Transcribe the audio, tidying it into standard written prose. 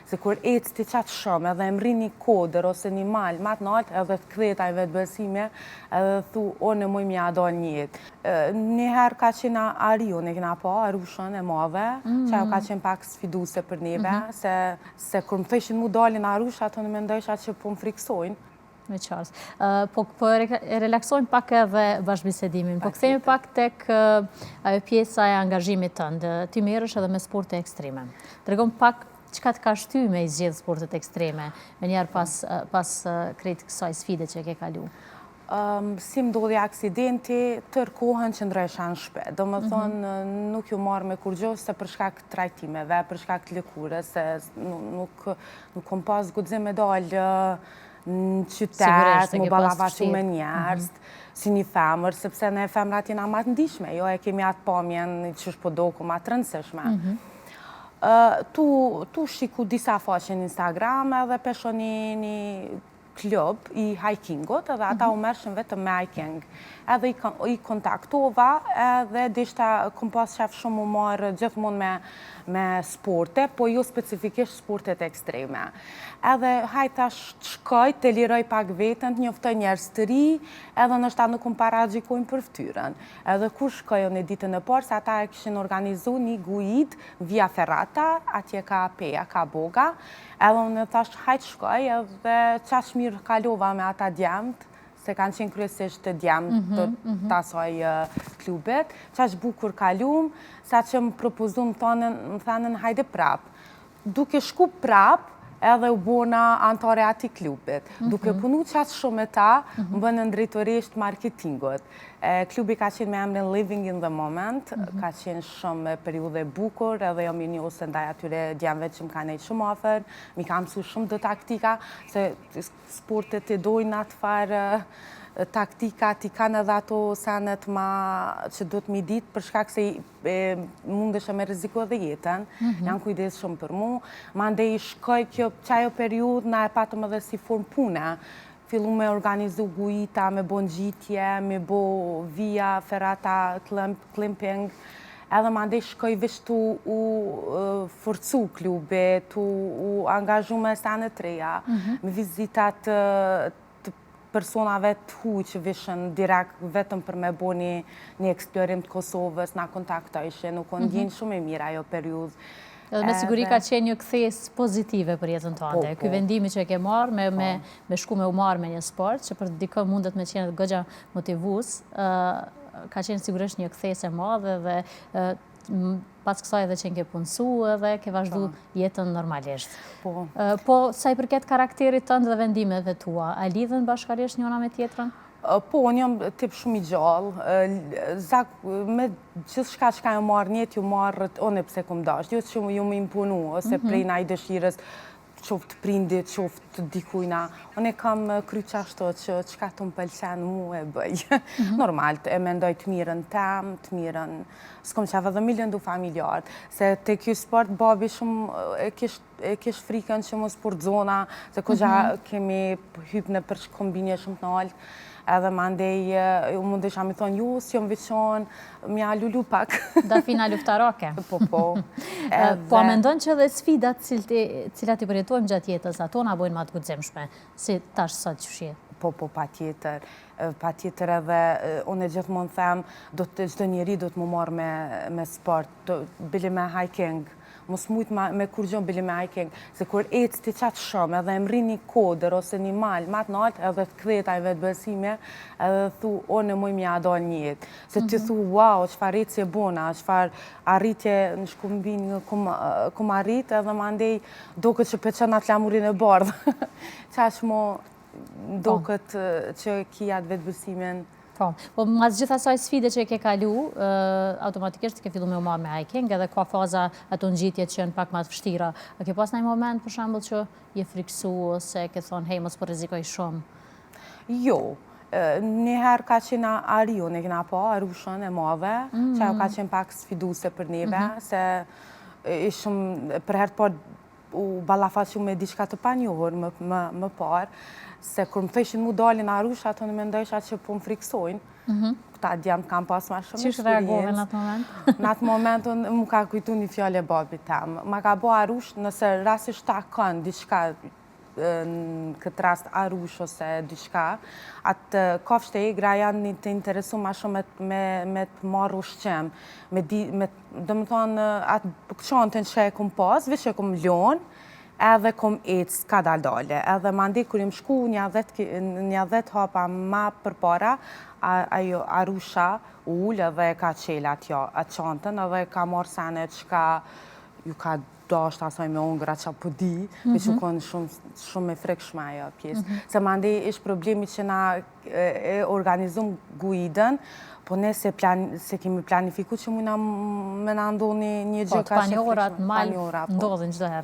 Se kur ecë ti qaq shumë edhe e mrrin një kodër ose një mal ma të naltë edhe të kthehet ai vetëbesimi edhe thu unë muj me ia dalë në jetë. Një herë ka qenë Ariun, e kena pa Arushën e madhe, që ajo ka qenë pak sfiduse për neve, se se kur më thojshin mu dalin Arushë, ato unë mendojsha që po më friksojnë. Me qartë. Po, po e relaksojmë pak edhe bashkëbisedimin. Po kthehemi pak tek ajo pjesa e angazhimit tënd. Ti merresh edhe me sporte ekstreme. Tregom pak çka të ka shty me i zgjedh sportet ekstreme, menjëherë pas, pas krejt kësaj sfide që e ke kalu. Si më ndodhi aksidenti, tërë kohën qëndrojsha në shpi. Do më mhm. thonë, nuk jom marrë me kurgjo, se për shkak trajtimeve, për shkak të lëkurës, se nuk, nuk kom pas guxim me dalë në qytet, m'u ballafaqu me njerëz, mhm. si një femër, sepse ne femrat jena ma të ndishme, jo e kemi atë pamjen që është po doku ma të rëndësishme. Mhm. Tu, tu shiku disa faqe në Instagram edhe pe shoh një, një klub i hikingut edhe ata u merrshin vetëm me hiking. Edhe i kontaktova edhe dishta kom pas qef shumë m'u marrë gjithmonë me me sporte, po jo specifikisht sportet ekstreme. Edhe hajt tash të shkoj, të liroj pak veten, të njoftoj njerëz të ri, edhe ndoshta nuk më paragjykojnë për fytyrën. Edhe kur shkoj unë ditën e parë, se ata e kishin organizu një guidë Via Ferrata, atje ka Peja, ka Boga, Edhe unë thash hajt shkoj edhe qaq mirë kalova me ata djemtë, se kanë qenë kryesisht djemtë mhm, të, mhm. të asaj klubit, qaq bukur kalum, sa që më propozun më thanën, më thanën hajde prap. Duke shku prap, edhe u bona antare e atij klubit. Mm -hmm. Duke punu qaq shumë me ta, më bënë drejtoreshë të marketingut. Klubi ka qenë me emrin Living in the Moment, mhm. ka qenë shumë periudhë e bukur, edhe jam mirënjohëse ndaj atyre djemve që më kanë nejtë shumë afër, m'i kanë mësu shumë do taktika, se sportet i dojnë atë farë taktika, ti kanë edhe ato senet ma që do të m'i ditë, për shkak se mundesh me rreziku edhe jetën, mhm. janë kujdes shumë për mu, mandej shkoj kjo qajo periudhë, na e patëm edhe si formë pune, Fillu me organizu guida, me bo ngjitje, me bo via ferrata, climbing, edhe mandej shkoj veç tu u forcu klubi, tu u angazhu me sene të reja, mhm. me vizitat të personave të huj që vishin direkt vetëm për me bo një, një eksplorim të Kosovës, na kontaktojshin, u kon mm -hmm. shumë e mirë ajo periudhë. Edhe me siguri ka qenë një kthesë pozitive për jetën tënde. Po, Ky po. vendimi që e ke marrë me, me, po. me shku me u marrë me një sport, që për dikë mundet me qenë goxha motivues, ka qenë sigurisht një kthesë e madhe dhe pas kësaj edhe qenke punësu edhe ke vazhdu jetën normalisht. Po. Po, sa i përket karakterit tënd dhe vendimeve tua, a lidhen bashkarisht njëna me tjetrën? Po, unë jam tip shumë i gjallë, zak, me gjithçka çka jom marrë n'jetë, jom marrë unë pse kom dashtë, jo që jom imponu, ose mhm. prej naj dëshirës, qoftë prindit, qoftë dikujna, unë e kam kry qashtu që çka të më pëlqen mu e bëj. Mhm. Normal, e mendoj të mirën tem, të mirën, s'kom qef edhe m'i lëndu familjarët, se te ky sport babi shumë e kish e kish frikën që mos po rrxona, se koxha mm -hmm. kemi hyp nëpër shkëmbinje shumë të naltë, edhe mandej u mundesha mi thonë, ju, s'jom veçon, m'ja lulu pak. Dafina luftarake. Po, po. Edhe... Po, a mendon që edhe sfidat cilat i përjetojmë gjatë jetës, ato na bojnë ma të guximshme, si tash sot që shi? Po, po, patjetër. Patjetër edhe, unë e gjithmonë them, do të çdo njeri do të m'u marrë me, me sport, bile me hiking, mos mujt me kurgjo bile me hiking, se kur ecë ti qaq shumë edhe e mrrin një kodër ose një mal ma të naltë edhe të kthehet ai vetëbesimi edhe thu unë muj me ia dalë në jetë. Se ti mhm. thu wow, çfarë ecje bona, çfarë arritje në shkëmbin kum, kum arrit edhe mandej doket që pe çon atë flamurin e bardhë. Qaq mo po. doket që ki atë vetëbesimin Po, po mas gjithë asaj sfide që e ke kalu, automatikisht ke fillu me u marrë me hiking, edhe ka faza ato ngjitje që janë pak ma të vështira. A ke pas naj moment, për shembull, që je friksu ose ke thonë, hej, mos po rrezikoj shumë? Jo, një herë ka qenë Ariun, e kena pa, Arushën e madhe, mm. që ajo ka qenë pak sfiduse për neve, mm -hmm. se ishëm për herë të parë. u ballafaqu me diçka të panjohur më, më, më parë, se kur më thëshin mu dalin arushat, unë mendojsha që po më friksojnë, Këta djemë kanë pas ma shumë Qysh reagove në atë moment? Në atë moment, unë mu ka kujtu një fjallë e babit tem. Ma ka bo arush, nëse rastisht takon diçka në këtë rast arush ose diçka, atë kafshët e egra janë një të interesu ma shumë me, me, me të marrë ushqim, me di, me, do më thonë, atë çantën që e kum pas, veç e kum lonë, edhe kom ecë kadal dale, edhe mandej kur jam shku nja 10 hapa ma përpara, ajo arusha u ul edhe e ka qel atë atë çantën edhe ka marrë sene çka ju ka dasht asaj me hongër a ça po di, veç u konë shumë shumë e frikshme ajo pjesë. Se mandej ish problemi që na e organizum guidën, po ne se, plan, se kemi planifiku që mujna me na ndodh një, një Po, gjë të kaq e panjohurat frikshme. në mal Panjohura, po. ndodhin çdo herë.